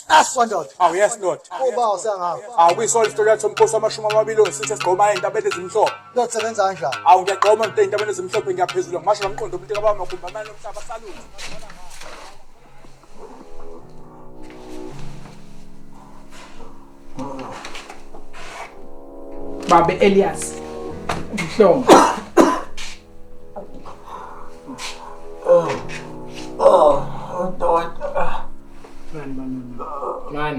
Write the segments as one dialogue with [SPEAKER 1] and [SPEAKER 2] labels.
[SPEAKER 1] Aswandoda.
[SPEAKER 2] Awu yes Lord.
[SPEAKER 1] Uba usengapha.
[SPEAKER 2] Awu kuyisona isitori yathi umkhosi wamashumi amabili ongisithi esigqoma ey'ntabeni ezimhlophe.
[SPEAKER 1] Lord sebenza kanjani?
[SPEAKER 2] Awu ngiyagqoma nto ey'ntabeni ezimhlophe ngiyaphezulu ngimasho ngamqondo umuntu kababa magumbi amane omhlaba salute.
[SPEAKER 3] Babe Elias. Mhlongo.
[SPEAKER 4] Oh, dokotela.
[SPEAKER 3] Man, man, man. Man.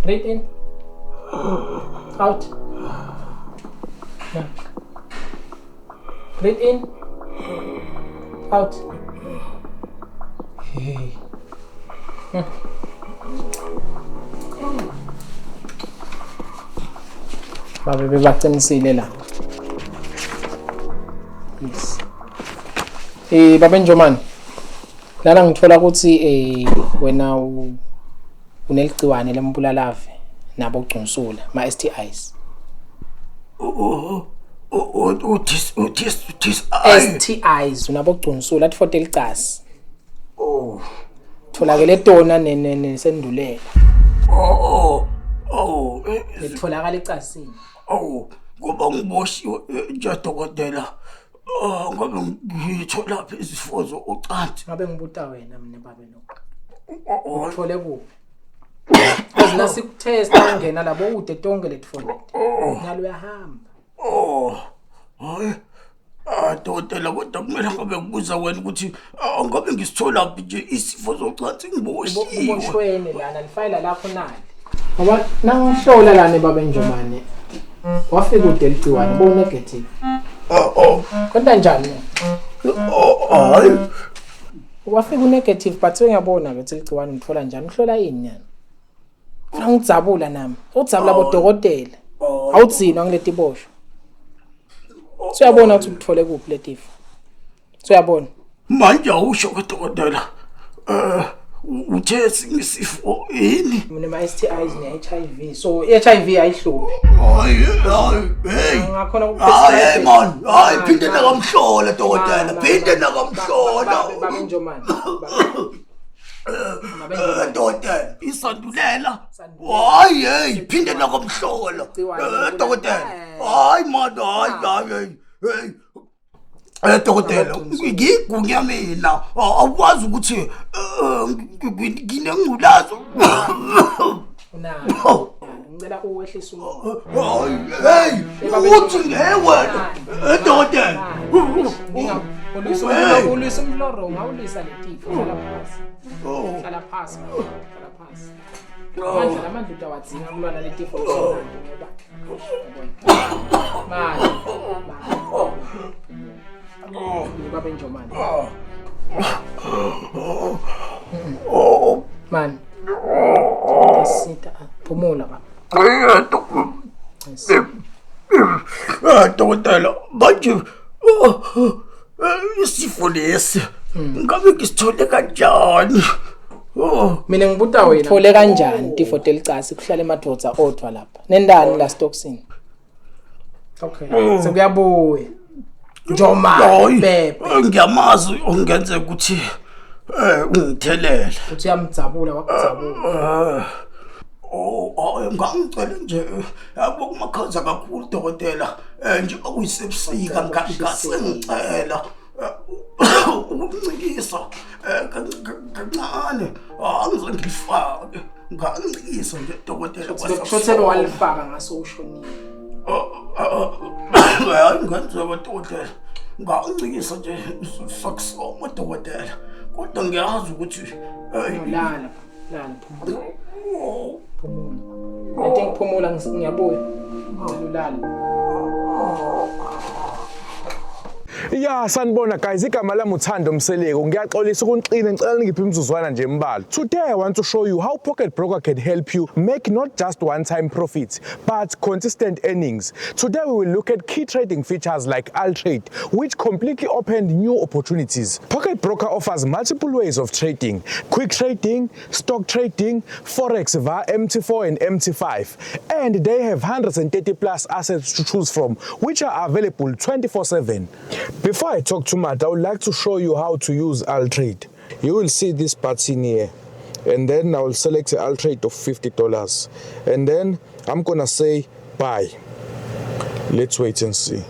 [SPEAKER 3] Breathe in. Out. Yeah. Breathe in. Out. Hey. Babe bebaqinisile la. Yes. Babe Njomane. Lana ngithola ukuthi wena uneligciwane lembulalave nabo gcunsula ma STIs.
[SPEAKER 4] Uthis uthis uthis.
[SPEAKER 3] STIs unabo gcunsula athi fote licasi.
[SPEAKER 4] Oh.
[SPEAKER 3] Tholakele tona nesendulela.
[SPEAKER 4] Oh. Oh.
[SPEAKER 3] Litholakala ecasini.
[SPEAKER 4] Oh, ngoba ngiboshiwe nje dokotela. Oh, ngoba ngithola phi izifo zocansi.
[SPEAKER 3] Ngabe ngibuta wena mina babe lokho. Uthole kuphi? Because nasikutesta ungena labo ude tonke letifo leti. Nyalo uyahamba.
[SPEAKER 4] Oh. Hayi. Ah, dokotela kodwa kumele ngabe ngibuza wena ukuthi ngabe ngisithola phi nje isifo zocansi ngiboshiwe.
[SPEAKER 3] Uboshweni lana lifayela lakho nali. Ngoba nangihlola lana babe Njomane wafika ude ligciwane bo negative.
[SPEAKER 4] Oh oh.
[SPEAKER 3] Konta njani?
[SPEAKER 4] Oh, hayi.
[SPEAKER 3] Wafika unegative but sengiyabona ke ukuthi ligciwane ngithola njani. Uhlola ini nyana? Ufuna ngikudzabula nami. Udzabula bodokotela. Awudzinwa ngileti boshwa. Siyabona ukuthi ubuthole kuphi letifo. Siyabona.
[SPEAKER 4] Manje awusho ke dokotela. Uthe singisifo yini?
[SPEAKER 3] Mina ma STIs ne HIV. So HIV ayihluphi.
[SPEAKER 4] Hayi, hayi, hey.
[SPEAKER 3] Ngakhona
[SPEAKER 4] Hayi man, hayi phinde nakamhlola dokotela, phinde nakamhlola.
[SPEAKER 3] Babe Njomane.
[SPEAKER 4] Dokotela, isandulela. Hayi, hey, phinde nakamhlola. Dokotela. Hayi man, hayi, hayi, hey. Dokotela, ngigunya mina. Awukwazi ukuthi nginengculazo.
[SPEAKER 3] Unayo. Ngicela uwehlise umoya.
[SPEAKER 4] Hayi, hey, uthi ngewena. Dokotela.
[SPEAKER 3] Ulwisa umloro, ungawulwisa letifo. Hlala phasi. Hlala phasi. Hlala phasi. Amandla lamandla utawadzinga kulwa naletifo ngoba. Manje. Babe Njomane. Man. Sita phumula baba.
[SPEAKER 4] Dokotela, manje isifo lesi ngabe ngisithole kanjani?
[SPEAKER 3] Mina ngibuta wena. Uthole kanjani tifo telicasi kuhlala emadvodza odwa lapha? Nendani la Stocksini? Okay. Sekuyabuya. Njomane bebe.
[SPEAKER 4] Ngiyamazi ongenzeka ukuthi ungithelele.
[SPEAKER 3] Uthi uyamdzabula wakudzabula.
[SPEAKER 4] Oh, ngangicela nje yabo kumakhaza kakhulu dokotela nje okuyisebusika ngase ngicela ukuncikisa kancane angizange ngilifake ngancikisa nje dokotela
[SPEAKER 3] kwasho walifaka ngaso ushonile.
[SPEAKER 4] Hayi ngenzeka dokotela ngancikisa nje sakusoma dokotela kodwa ngiyazi ukuthi
[SPEAKER 3] lala lala phumula. Phumula. I think phumula ngiyabuya. Ngicela ulale.
[SPEAKER 2] Ya sanibona guys, igama lami uThando Mseleku. Ngiyaxolisa ukunixina, ngicela ningiphe imizuzwana nje embalwa. Today I want to show you how Pocket Broker can help you make not just one-time profits but consistent earnings. Today we will look at key trading features like AllTrade, which completely opened new opportunities. Pocket Broker offers multiple ways of trading: quick trading, stock trading, forex via MT4 and MT5, and they have 130 plus assets to choose from, which are available 24/7. Before I talk too much, I would like to show you how to use Altrade. You will see this button here, and then I will select the Altrade of $50, and then I'm gonna say buy. Let's wait and see.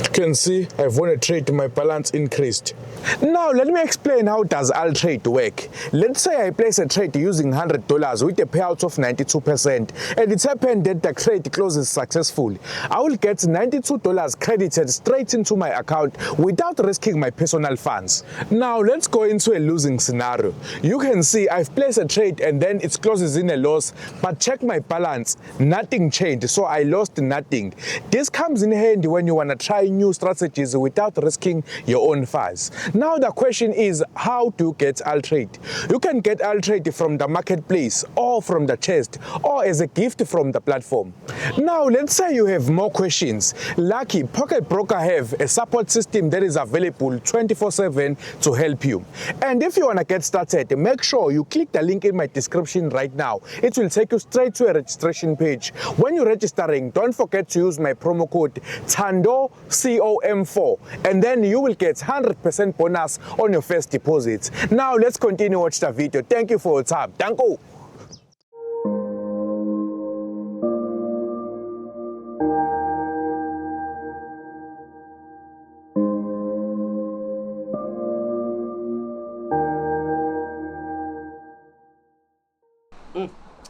[SPEAKER 2] You can see I've won a trade, my balance increased. Now let me explain how does Altrade work. Let's say I place a trade using $100 with a payout of 92%, and it happened that the trade closes successfully. I will get $92 credited straight into my account without risking my personal funds. Now let's go into a losing scenario. You can see I've placed a trade and then it closes in a loss, but check my balance, nothing changed, so I lost nothing. This comes in handy when you want to try new strategies without risking your own funds. Now the question is, how do you get Altrade? You can get Altrade from the marketplace or from the chest or as a gift from the platform. Now let's say you have more questions. Lucky Pocket Broker have a support system that is available 24/7 to help you. And if you want to get started, make sure you click the link in my description right now. It will take you straight to a registration page. When you're registering, don't forget to use my promo code THANDOCOM4, and then you will get 100% bonus on your first deposit. Now let's continue watch the video. Thank you for your time. Thank you.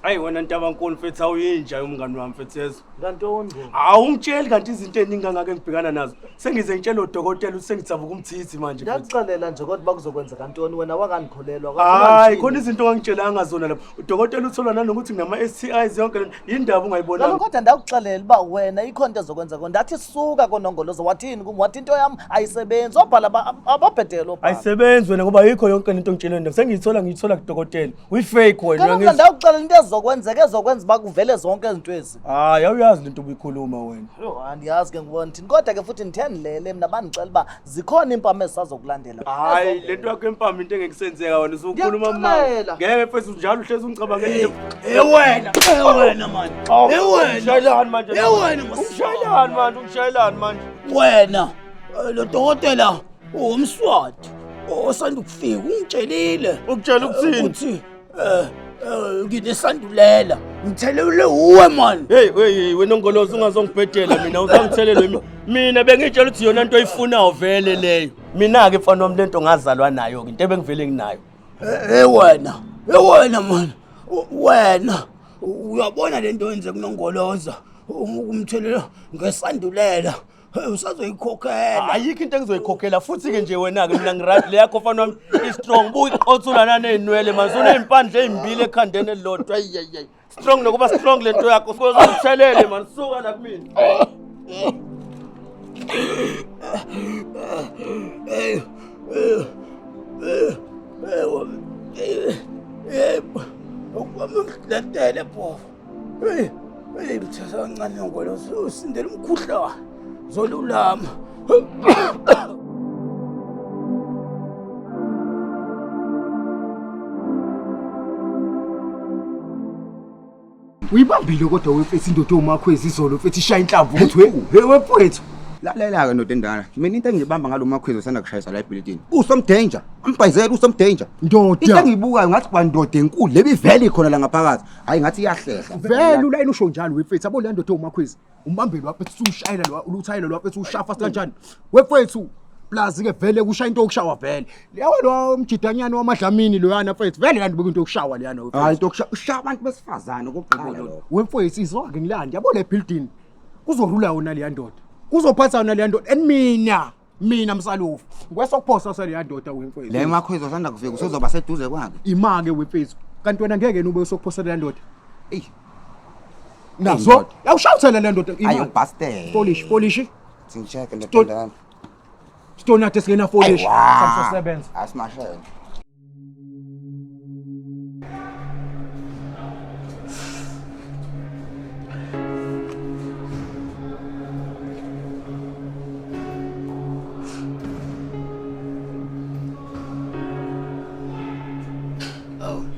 [SPEAKER 4] Hayi wena Ntabankulu mfethu, awuyinja umngani wami mfethu yezo.
[SPEAKER 1] Ngantoni?
[SPEAKER 4] Awungitsheli kanti izinto eziningi kangaka engibhekana nazo. Sengize ngitshele udokotela ukuthi sengithavuka umthithi manje.
[SPEAKER 1] Ngiyakuxelela nje kodwa bakuzokwenzeka ntoni wena wakangikholelwa.
[SPEAKER 4] Hayi khona izinto ongangitshelanga zona lapho. Udokotela uthola nanokuthi nginama STIs yonke lento. Yindaba ungayibonanga.
[SPEAKER 1] Kodwa ndakuxelela uba wena ikhona into ezokwenzeka. Ndathi suka konongolozo wathini kum, wathi into yami ayisebenzi. Obhala ababhedelo obhala.
[SPEAKER 4] Ayisebenzi wena ngoba ayikho yonke lento ongitshele yona. Sengiyithola ngiyithola kudokotela. Uyi-fake wena.
[SPEAKER 1] Kaloku ndakuxelela into ezokwenzeka ezokwenza uba kuvele zonke izinto ezi.
[SPEAKER 4] Hayi awuyazi lento obuyikhuluma wena.
[SPEAKER 1] Yho, andiyazi ke ngibona thini. Kodwa ke futhi ndithe mina bandixela uba zikhona iimpama ezisazokulandela.
[SPEAKER 4] Hayi lento yakho empama into engekusenzeka wena usukhuluma mama. Ngeke mfethu njalo uhlezi ungicabangela.
[SPEAKER 5] Wena, wena man. Wena.
[SPEAKER 4] Ushayelani manje?
[SPEAKER 5] Wena
[SPEAKER 4] ushayelani manje? Ushayelani manje?
[SPEAKER 5] Wena lo dokotela uMswati osanda ukufika ungitshelile.
[SPEAKER 4] Ukutshela ukuthini?
[SPEAKER 5] Uthi nginesandulela. Ngithelele uwe man.
[SPEAKER 4] Hey hey wena Ngolozi ungazongibhedela mina, uzangithelele mina. Bengitshela ukuthi yona into oyifunayo vele leyo. Mina ke mfana wami lento ngazalwa nayo ke, into ebengivele nginayo.
[SPEAKER 5] Wena, wena man. Wena uyabona lento yenze kunongoloza ukumthelela ngesandulela. Usazoyikhokhela.
[SPEAKER 4] Ayikho into engizoyikhokhela futhi ke nje wena ke mina ngiright le yakho mfana wami i-strong. Buka iqothula naney'nwele manje uney'mpandla ey'mbili ekhandeni elilodwa. Ayi strong nokuba strong lento yakho. Uzothelele man, suka la kumina.
[SPEAKER 5] Ngilentele pho. Hey, hey mthetho kancane Ngolozi usindela umkhuhlane. Zolulama.
[SPEAKER 6] Uyibambile kodwa wemfethu indoda omakhwezi izolo mfethu ishaya inhlamvu ukuthi we wemfethu.
[SPEAKER 7] Lalela ke ndoda endala. Mina into engibamba ngalo makhwezi osanda kushayisa la ebhilidini. Usom danger. Ambhayizela usom danger.
[SPEAKER 6] Ndoda.
[SPEAKER 7] Into engiyibukayo ngathi kwandoda enkulu lebivele ikhona la ngaphakathi. Hayi ngathi iyahlehla.
[SPEAKER 6] Vele ulayini usho njalo wemfethu abo le ndoda omakhwezi. Umbambeli waphethu usushayela lo uluthayela lo waphethu ushafa kanjani. Wemfethu plus ke vele kushaya into yokushawa vele. Yawo lo umjidanyana wamadlamini loyana mfethu vele kanti into yokushawa leyana wemfethu.
[SPEAKER 7] Hayi into yokushawa ushaya abantu besifazane okokuqala lokho.
[SPEAKER 6] Wemfethu izwake ngilandi yabo le building. Kuzorula yona leya ndoda. Kuzophatha yona leya ndoda and mina Msalofu. Ngikwesokuphosa sale ndoda wemfethu.
[SPEAKER 7] Le makhwezi osanda kufika usozoba seduze kwakhe.
[SPEAKER 6] Imake wemfethu. Kanti wena ngeke ube usokuphosa le ndoda.
[SPEAKER 7] Ey.
[SPEAKER 6] Nazo yawushawuthela le ndoda.
[SPEAKER 7] Ayi ubastard.
[SPEAKER 6] Polish polish.
[SPEAKER 7] Singicheke ndoda.
[SPEAKER 6] Stonate singena polish. Samsosebenza.
[SPEAKER 7] Asimashele.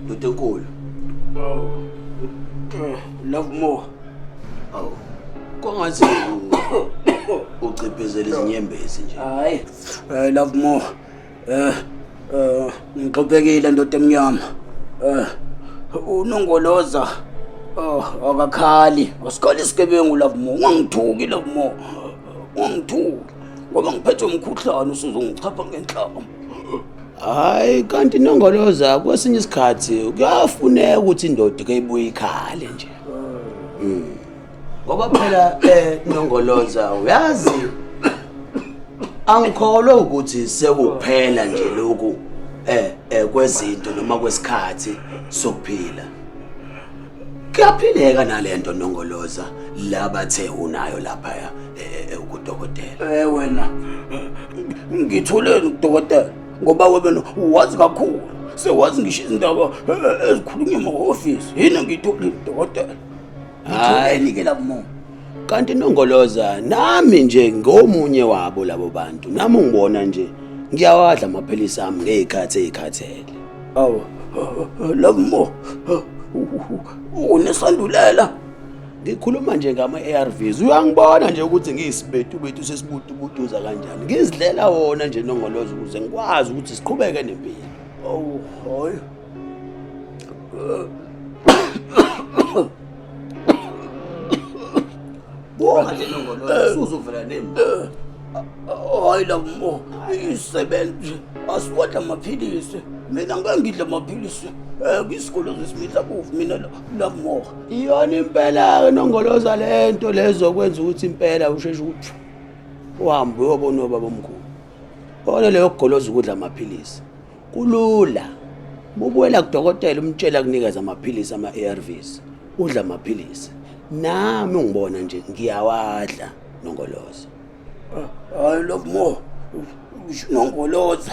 [SPEAKER 5] Ndoda enkulu. Love more. Ngathi uciphezela izinyembezi nje.
[SPEAKER 3] Hayi.
[SPEAKER 5] Love more. Ngixophekile ndoda emnyama. Unongoloza. Oh, akakhali. Asikhali isigebengu love more. Ungangithuki love more. Ungangithuki. Ngoba ngiphethe umkhuhlane usuzongichapha ngenhlamba. Hayi kanti Nongoloza kwesinye isikhathi kuyafuneka ukuthi indoda ke ibuye ikhale nje. Ngoba phela Nongoloza uyazi angikholwa ukuthi sekuphela nje lokhu kwezinto noma kwesikhathi sokuphila. Kuyaphileka nalento Nongoloza labathe unayo lapha kudokotela.
[SPEAKER 8] Wena ngithuleni kudokotela ngoba wena wazi kakhulu. Sewazi ngisho izindaba ezikhulunywa emahhovisi. Yini ngithuleni kudokotela?
[SPEAKER 5] Hayi
[SPEAKER 8] ke lapho.
[SPEAKER 5] Kanti Nongoloza nami nje ngomunye wabo labo bantu. Nami ngibona nje ngiyawadla amaphilisi ami ngezikhathi ezikhathele.
[SPEAKER 8] Awu lamo unesandulela.
[SPEAKER 5] Ngikhuluma nje ngama ARVs. Uyangibona nje ukuthi ngiyisibetu bethu sesibutubutuza kanjani. Ngizidlela wona nje Nongoloza ukuze ngikwazi ukuthi siqhubeke nempilo.
[SPEAKER 8] Awu hayi.
[SPEAKER 5] Buka nje Nongoloza usuzovela nempi.
[SPEAKER 8] Hayi lamo isebenzi asiwadla amaphilisi. Mina ngeke ngidle amaphilisi. Isikolo sesimihla bovu mina lamo.
[SPEAKER 5] Iyona impela ke Nongoloza lento lezo kwenza ukuthi impela usheshe ukuthi uhambe uyobona ubaba omkhulu. Bona leyo kugoloza ukudla amaphilisi. Kulula. Mubuyela kudokotela umtshela kunikeza amaphilisi ama ARVs. Udla amaphilisi. Nami ungibona nje ngiyawadla Nongoloza.
[SPEAKER 8] Hayi love more. Nongoloza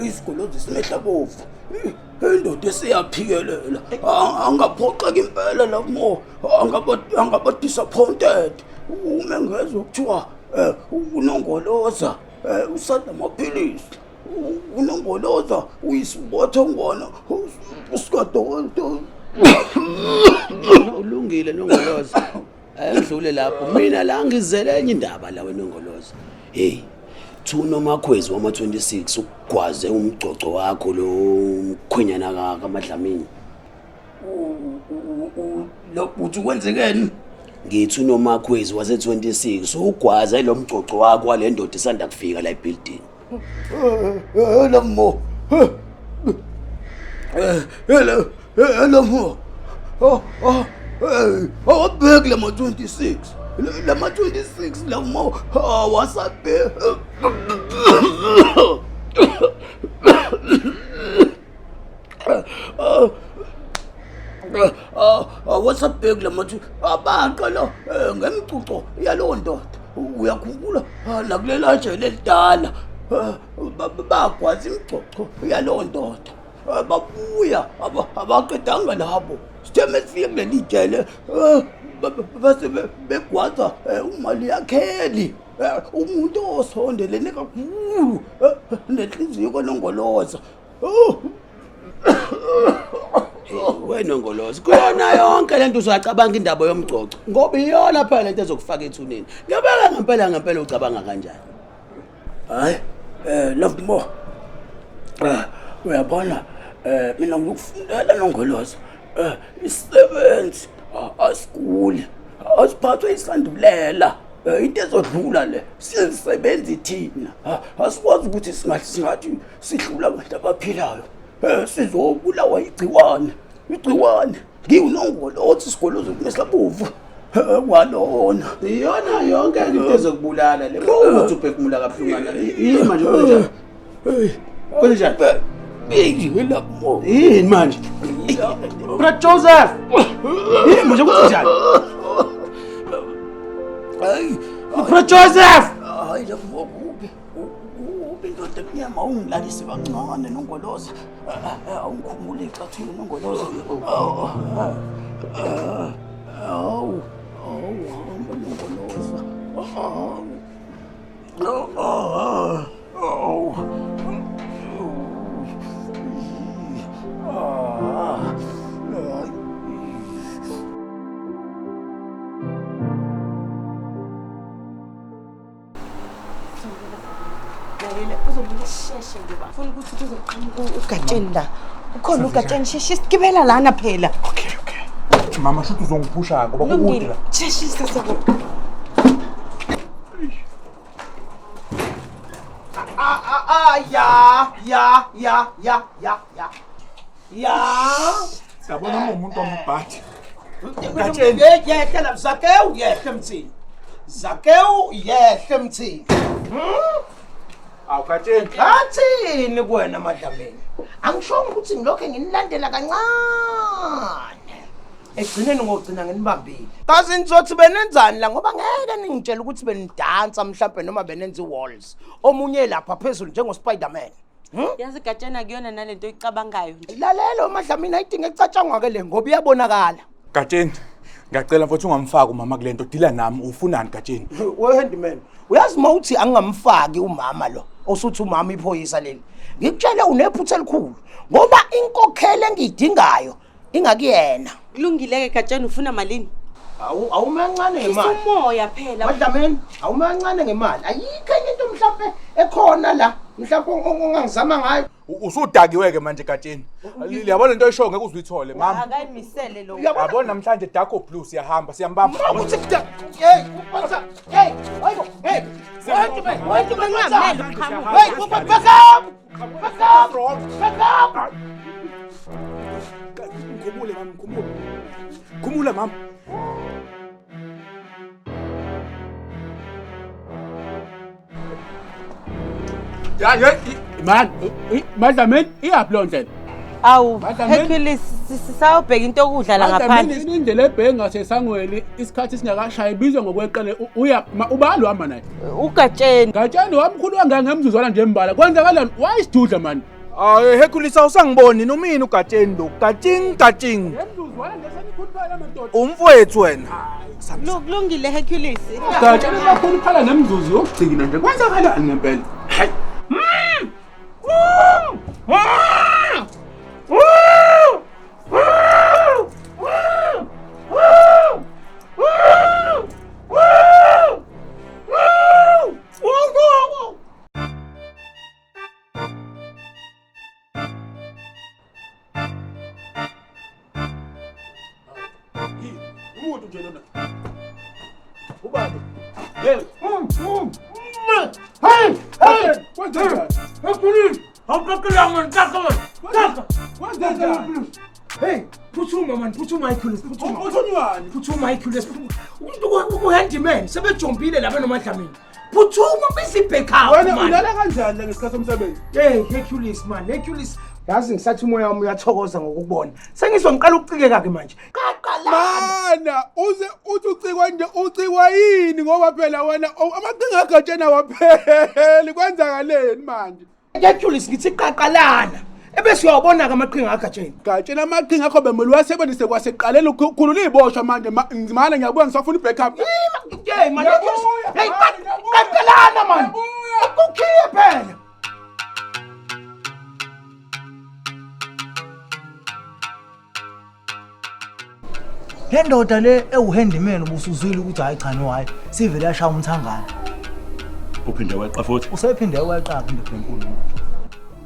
[SPEAKER 8] isigoloza simehla bovu. Indoda esiyaphikelela. Angaphoxeka impela love more. Angaba disappointed. Uma ngezwe kuthiwa unongoloza usanda amaphilisi. Unongoloza uyisibotho ngona usikadokotela.
[SPEAKER 5] Ulungile Nongoloza. Ayidlule lapho. Mina la ngizele enye indaba la wena Nongoloza. Hey, Thuno Makhwezi wama 26 ukugwaze umgcoco wakho lo mkhwenyana kaMadlamini.
[SPEAKER 8] Lo uthi kwenzekeni?
[SPEAKER 5] Ngithi uNomakhwezi wase 26 ugwaze lo mgcoco wakho wale ndoda isanda kufika la ebuilding.
[SPEAKER 8] Hello mo. Hello, hello mo. Oh, oh. Awabheki lama 26. Lama 26 lamo awasabheki. Awasabheki lama abaqala ngemcuco yalowo ndoda. Uyakhumbula nakulela jele elidala bagwaza imigcoco yalowo ndoda. Babuya abaqedanga labo. Sithe mesifike kuleli jele base begwaza umali yakheli. Umuntu osondelene kakhulu nenhliziyo kaNongoloza.
[SPEAKER 5] Wena Nongoloza kuyona yonke lento usacabanga indaba yomgcoco ngoba iyona phela lento ezokufaka ethuneni. Ngiyabeka ngempela ngempela ucabanga kanjani?
[SPEAKER 8] Hayi love more. Uyabona mina ngikufundela Nongoloza. Isisebenzi asiguli asiphathwe isandulela. Into ezodlula le sizisebenzi thina. Asikwazi ukuthi singathi sihlula abantu abaphilayo. Sizobulawa igciwane. Igciwane ngiwunongoloza isigolozo kumehlabovu. Walona
[SPEAKER 5] iyona yonke into ezokubulala le. Ukuthi uphefumula kabuhlungana. Yini manje kwenjani? Kwenjani? Yini manje? Bra Joseph. Yini manje kwenjani? Bra Joseph.
[SPEAKER 8] Hayi lapho kubi. Kubi indoda emnyama ungilalise kancane Nongoloza. Awungikhumbule icathulo Nongoloza. Awu, awu, hamba Nongoloza. Awu. Awu.
[SPEAKER 9] Lalela uzobuya sheshe ngoba funa ukuthi kuzoqhamuka ugatsheni la. Ukhona ugatsheni sheshe sigibela lana phela.
[SPEAKER 2] Okay, okay. Mama shuthi uzongiphusha ngoba kukude
[SPEAKER 9] Kulungile.
[SPEAKER 2] la.
[SPEAKER 9] Sheshisa sabo.
[SPEAKER 8] Ah ah ah ya ya ya ya ya ya. Ya.
[SPEAKER 2] Yabona uma umuntu wamabhathi.
[SPEAKER 8] Gatsheni. Yehle la Zakewu yehle mthini. Zakewu yehle mthini.
[SPEAKER 2] Awu Gatsheni.
[SPEAKER 8] Ngathini kuwena Madlamini? Angishongo ukuthi ngilokho nginilandela kancane. Egcineni ngogcina nginibambile. Kazi nizothi benenzani la ngoba ngeke ningitshele ukuthi benidansa mhlambe noma benenza i-walls. Omunye lapha phezulu njengo-Spider-Man.
[SPEAKER 9] Yazi gatsheni akuyona nalento oyicabangayo nje.
[SPEAKER 8] Lalela Madlamini ayidinga ekucatshangwa ke le ngoba iyabonakala.
[SPEAKER 2] Gatsheni. Ngiyacela mfowethu ungamfaki umama kule nto. Dila nami ufunani Gatsheni?
[SPEAKER 8] We handyman, uyazi uma uthi angingamfaki umama lo, osuthi umama iphoyisa leli. Ngikutshele unephutha elikhulu ngoba inkokhelo engiyidingayo ingakuyena.
[SPEAKER 9] Kulungile ke gatsheni ufuna malini?
[SPEAKER 8] Awu awumancane ngemali.
[SPEAKER 9] Umoya phela.
[SPEAKER 8] Madlamini, awumancane ngemali. Ayikho enye into mhlambe ekhona la, mhlambe ongangizama ngayo.
[SPEAKER 2] Usudakiwe ke manje Gatsheni. Yabona into oyishoyo ngeke uze uyithole mama.
[SPEAKER 9] Akayimisele lo.
[SPEAKER 2] Yabona namhlanje Darko Blue siyahamba siyambamba.
[SPEAKER 8] Ukuthi kuda. Hey, uphatha. Hey, hayibo. Hey. Wait, wait, wait, wait. Wait, back up. Back up. Back up.
[SPEAKER 2] Ngikhumule mama, ngikhumule. Khumula mama.
[SPEAKER 5] Ya ya man, Madlamini iyaphi leyo ndlela?
[SPEAKER 9] Awu
[SPEAKER 5] Madlamini.
[SPEAKER 9] Hercules sisawubheka into yokudla la ngaphandle.
[SPEAKER 5] Madlamini indlela ebheke ngasesangweni isikhathi singakashayi ibizwa ngokweqele uya ubani uhamba naye?
[SPEAKER 9] Ugatsheni.
[SPEAKER 5] Gatsheni wamkhulu kangaka ngemzuzwana nje embala. Kwenzakalani? Wayisidudla man.
[SPEAKER 2] Hayi Hercules awusangiboni nomini uGatsheni lo. Gatshing gatshing.
[SPEAKER 5] Ngemzuzwana nje senikhuluphala madoda.
[SPEAKER 2] Umfowethu wena.
[SPEAKER 9] Kulungile Hercules.
[SPEAKER 5] Gatsheni bakhuluphala ngemzuzu yokugcina nje. Kwenzakalani ngempela? Hayi. Umuntu nje lona. Ubani? Hey.
[SPEAKER 8] Hey, hey.
[SPEAKER 5] Kwenzenjani?
[SPEAKER 8] Hercules, awuqaqelanga ngikaka. Kaka.
[SPEAKER 5] Kwenzenjani?
[SPEAKER 3] Hey, phuthuma man, phuthuma Hercules, phuthuma.
[SPEAKER 5] Uthunywani?
[SPEAKER 3] Phuthuma Hercules. Umuntu uhandyman sebejompile laba noMadlamini. Phuthuma bese backup
[SPEAKER 5] Wena
[SPEAKER 3] man.
[SPEAKER 5] ulala kanjani la ngesikhathi somsebenzi?
[SPEAKER 3] Hey Hercules man, Hercules. Yazi ngisathi umoya wami uyathokoza ngokubona. Sengizwa ngiqala ukucikeka ke manje. Qaqalana.
[SPEAKER 5] Mana uze uthi ucikwa nje ucikwa yini ngoba phela wena amaqhinga agatsheni awapheli kwenzakaleni manje?
[SPEAKER 3] Hercules ngithi qaqalana. Ebese uyawabona ke amaqhinga agatsheni.
[SPEAKER 5] Gatsheni amaqhinga akho bemele uwasebenzise kwasekuqaleni ukhulula iziboshwa manje mana ngiyabuya ngisafuna i-backup.
[SPEAKER 3] Hey man, Hercules. Hey qaqalana man. Akukhiye phela.
[SPEAKER 1] Le ndoda le ewuhandyman ubusuzwile ukuthi hayi cha no hayi sivele yashaya umthangana.
[SPEAKER 10] Uphinde weqa futhi.
[SPEAKER 1] Usephinde weqa indoda enkulu.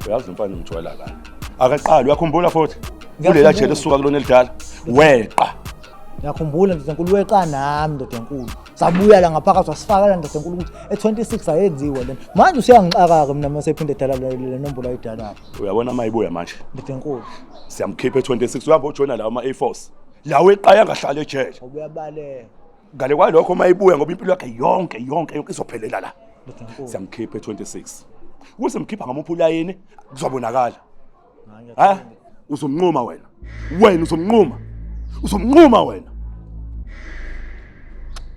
[SPEAKER 10] Uyazi umfana umjwayela kabi. Akaqali uyakhumbula futhi. Kulela jele esuka kulona elidala. Weqa.
[SPEAKER 1] Ngiyakhumbula ndoda enkulu weqa nami ndoda enkulu. Sabuya la ngaphakathi wasifaka la ndoda enkulu ukuthi e26 ayenziwe lena. Manje usuyangixaka ke mina mase ephinde edala le nombolo ayidalayo.
[SPEAKER 10] Uyabona mayibuya manje.
[SPEAKER 1] Ndoda enkulu.
[SPEAKER 10] Siyamkhipha e26 uhamba ujoyina lawo ama A4s. Lawo eqaya angahlala ejele.
[SPEAKER 1] Ubuyabaleka.
[SPEAKER 10] Ngale kwalokho mayibuya ngoba impilo yakhe yonke yonke yonke izophelela la.
[SPEAKER 1] Ndoda enkulu.
[SPEAKER 10] Siyamkhipha e26. Ukuze mkhipha ngamuphi ulayini kuzobonakala. Ha? Uzomnquma wena. Wena uzomnquma. Uzomnquma wena.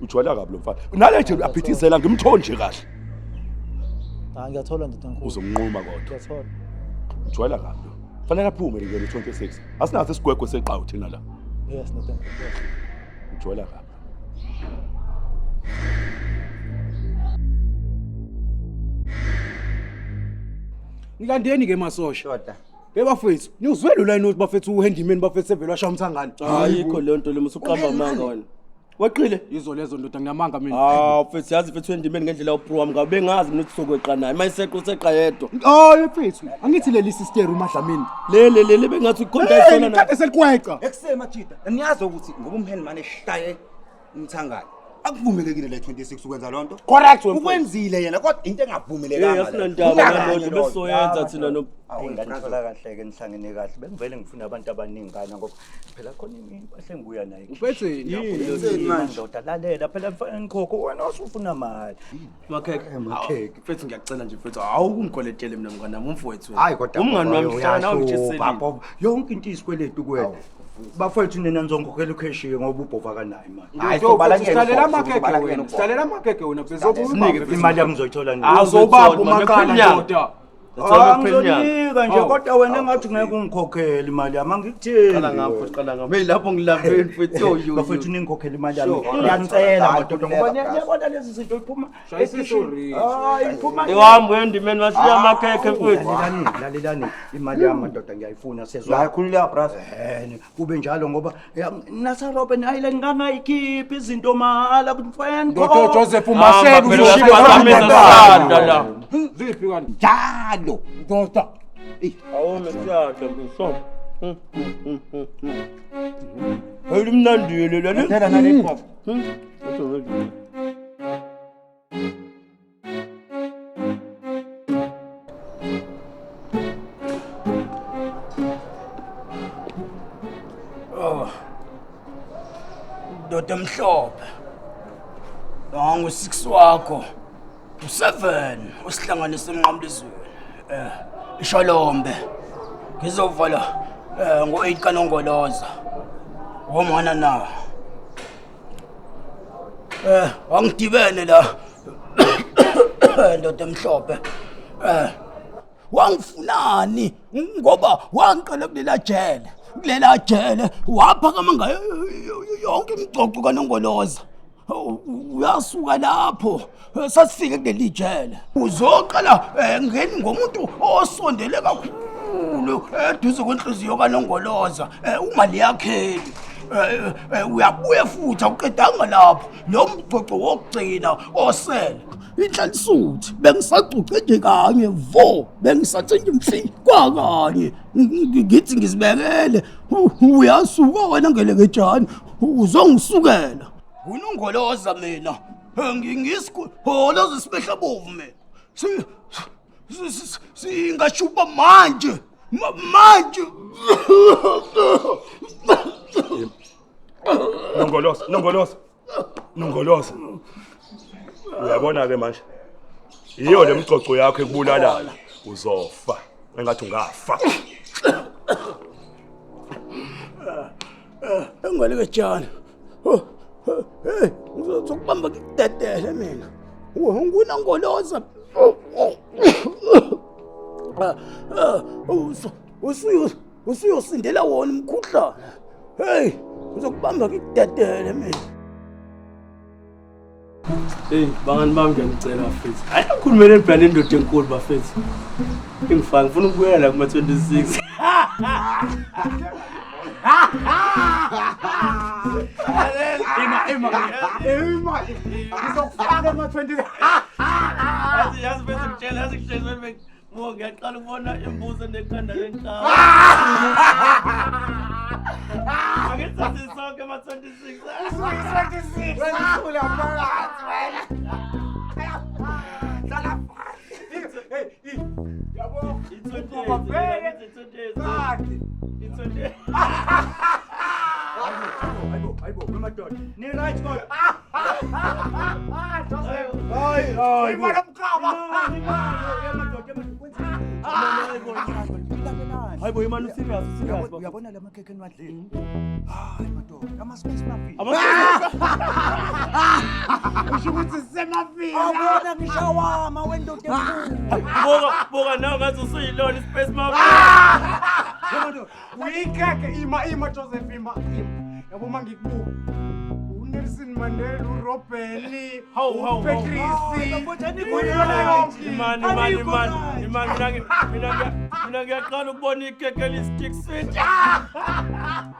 [SPEAKER 10] Ujwayela kabi lo mfana. Nale nje uyaphithizela ngimthonje kahle.
[SPEAKER 1] Hayi ngiyathola ndoda enkulu.
[SPEAKER 10] Uzomnquma kodwa.
[SPEAKER 1] Ngiyathola.
[SPEAKER 10] Ujwayela kabi lo. Fanele aphume ke le 26. Asinaso isigwegwe seqhawu thina la.
[SPEAKER 1] Yes ndoda enkulu. Yes.
[SPEAKER 10] Ujwayela kabi.
[SPEAKER 6] Ngilandeni ke masosha. Ndoda. Bebafethu, niwuzwele ulayini ukuthi bafethu uhandyman bafethu sevele washaya umthangano.
[SPEAKER 4] Ayikho leyo nto le musuqamba amanga wena. Weqile.
[SPEAKER 6] Yizo lezo ndoda nginamanga mina.
[SPEAKER 4] Ah, mfethu yazi mfethu endimeni ngendlela ubro wami ngabe bengazi mina ukuthi sokweqa naye. Mayiseqa useqa yedwa.
[SPEAKER 6] Oh mfethu, angithi leli sister uMadlamini.
[SPEAKER 4] Le le le bengathi ukhonta isona
[SPEAKER 6] na. Kade selikweqa.
[SPEAKER 7] Ekuseni majida, niyazi ukuthi ngoba umhenimane eshaye umthangala. Akuvumelekile le 26 ukwenza lonto.
[SPEAKER 6] Correct.
[SPEAKER 7] Ukwenzile yena kodwa into engavumelekanga.
[SPEAKER 4] Hey, asinandaba nalonto besoyenza thina no.
[SPEAKER 11] Awungithola kahle ke nihlangene kahle. Bengivele ngifuna abantu abaningana ngoba phela khona impahla engibuya nayo.
[SPEAKER 6] Uphethe
[SPEAKER 11] manje ndoda lalela phela mfana ngikhokho wena usufuna mali.
[SPEAKER 4] Makhekhe, makhekhe. Mfethu ngiyacela nje mfethu awukungikwelethele mina mngani wami umfowethu.
[SPEAKER 11] Hayi kodwa
[SPEAKER 4] umngani wami hlala ungitshiselile.
[SPEAKER 11] Yonke into isikweletu kuwena. Bafowethu nina nizongikhokhela ukheshiye ngoba ubhova kanayo imali.
[SPEAKER 6] Hayi sihlalela amakhekhe wena. Sihlalela amakhekhe wena
[SPEAKER 11] bezokunike imali yami ngizoyithola nini?
[SPEAKER 6] Awuzobamba umakala ndoda.
[SPEAKER 11] Ngizonika nje kodwa wena engathi ngeke ungikhokhele imali yami angikutheni.
[SPEAKER 4] Qala ngapho qala ngapho. Hey lapho ngilambeni mfethu yo.
[SPEAKER 11] Bafowethu ningikhokhele imali yami. Ngiyanicela madoda ngoba niyabona lezi zinto iphuma. Hayi iphuma.
[SPEAKER 4] Iwami wendimeni washiya amakhekhe mfethu.
[SPEAKER 11] Lalelani lalelani imali yami madoda ngiyayifuna sezwa.
[SPEAKER 7] Hayi khululeka brother.
[SPEAKER 11] Kube njalo ngoba nasa Robben Island ngangayikhiphi izinto mahala kumfana.
[SPEAKER 6] Ndoda Joseph uMashele
[SPEAKER 4] ushilo la.
[SPEAKER 6] Ziphi kanti?
[SPEAKER 7] Njalo
[SPEAKER 6] ndoda.
[SPEAKER 4] Awume siyadla mfethu. Hey limnandile leli.
[SPEAKER 7] Phela nale pop.
[SPEAKER 5] Ndoda emhlophe. Nangu 6 wakho. U7 usihlanganise emnqamlezweni. Ishalombe. Ngizovala ngo8 kaNongoloza. Womana na. Angidibene la. Ndoda emhlophe. Wangifunani ngoba wangiqala kulela jele. Kulela jele waphakama ngayo yonke imigcoco kaNongoloza. Uyasuka lapho sasifike kuleli jele. Uzoqala ngeni ngomuntu osondele kakhulu eduze kwenhliziyo kaNongoloza uma liyakheli. Uyabuya futhi awuqedanga lapho lo mgcoco wokugcina osele. Inhlanisuthi bengisacuce nje kanye vo bengisathe nje mfi kwakanye ngithi ngizibekele uyasuka wena ngelekejani uzongisukela unongoloza mina ngingisikholoza sibehla bovu mina singashuba manje manje.
[SPEAKER 10] Nongoloza Nongoloza Nongoloza uyabona ke manje iyo lemgcoco yakho ekubulalayo uzofa engathi ungafa.
[SPEAKER 5] Engaleke tshana. Hey ngizokubamba ngikudedele mina. Ngunongoloza. Usuyosindela wona umkhuhlane. Hey ngizokubamba ngikudedele mina.
[SPEAKER 4] Hey bangani bami ngiyanicela bafethu. Hayi ngikhulumele phela nendoda enkulu bafethu. Ngifaka ngifuna ukubuyela la kuma 26.
[SPEAKER 6] Ima ima ima ngizokufaka ema 26.
[SPEAKER 4] Yazi bese ngitshela yazi ngitshela mo ngiyaqala ukubona imbuzo nekhanda lenkawu. Angithathe sonke ema 26.
[SPEAKER 6] 26. Wena phakathi wena. Hlala phansi. Hey, yabo.
[SPEAKER 4] It's 28. It's 28.
[SPEAKER 11] Hayibo hayibo madoda. Ni right kodwa.
[SPEAKER 6] Hayi hayi. Imali omkhaba.
[SPEAKER 4] Hayibo imali userious serious.
[SPEAKER 11] Uyabona la makhekhe eniwadlile? Hayi madoda, ama space mafia.
[SPEAKER 6] Usho ukuthi sisemafia.
[SPEAKER 11] Awubona ngishawama wendoda enkulu.
[SPEAKER 4] Buka buka nawe ngathi usuyilona ispace mafia.
[SPEAKER 6] Uyikhekhe ima ima Joseph ima ima. Yabo mangikubuka. uNelson Mandela, uRobben, uPatrice.
[SPEAKER 4] Imani imani imani mina ngiyaqala ukubona ikhekhe elistick sweet.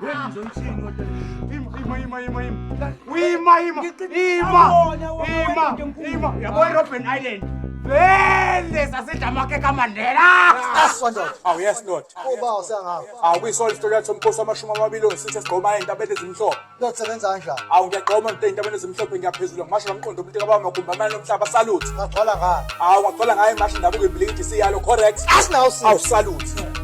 [SPEAKER 11] Hey ngizonithini kodwa?
[SPEAKER 6] Ima
[SPEAKER 11] Ima ima ima ima. Ima ima ima ima ima. Yabo iRobben Island. Vele sasidla amakhekhe kaMandela.
[SPEAKER 1] Aswa ndoda.
[SPEAKER 2] Awu yes ndoda.
[SPEAKER 1] Uba usengapha.
[SPEAKER 2] Awu kuyisona isitori yathi umkhosi wamashumi amabili onesithi esigqoma ey'ntabeni ezimhlophe.
[SPEAKER 1] Kuyosebenza kanjani?
[SPEAKER 2] Awu ngiyagqoma nto ey'ntabeni ezimhlophe ngiyaphezulu ngimasho ngamqondo umuntu kababa magumbi amane omhlaba salute.
[SPEAKER 1] Ngagcwala ngani?
[SPEAKER 2] Awu ngagcwala ngayo imashi ndabuko ibhilikidi siyalo correct.
[SPEAKER 1] Asinawo sisi.
[SPEAKER 2] Awu salute.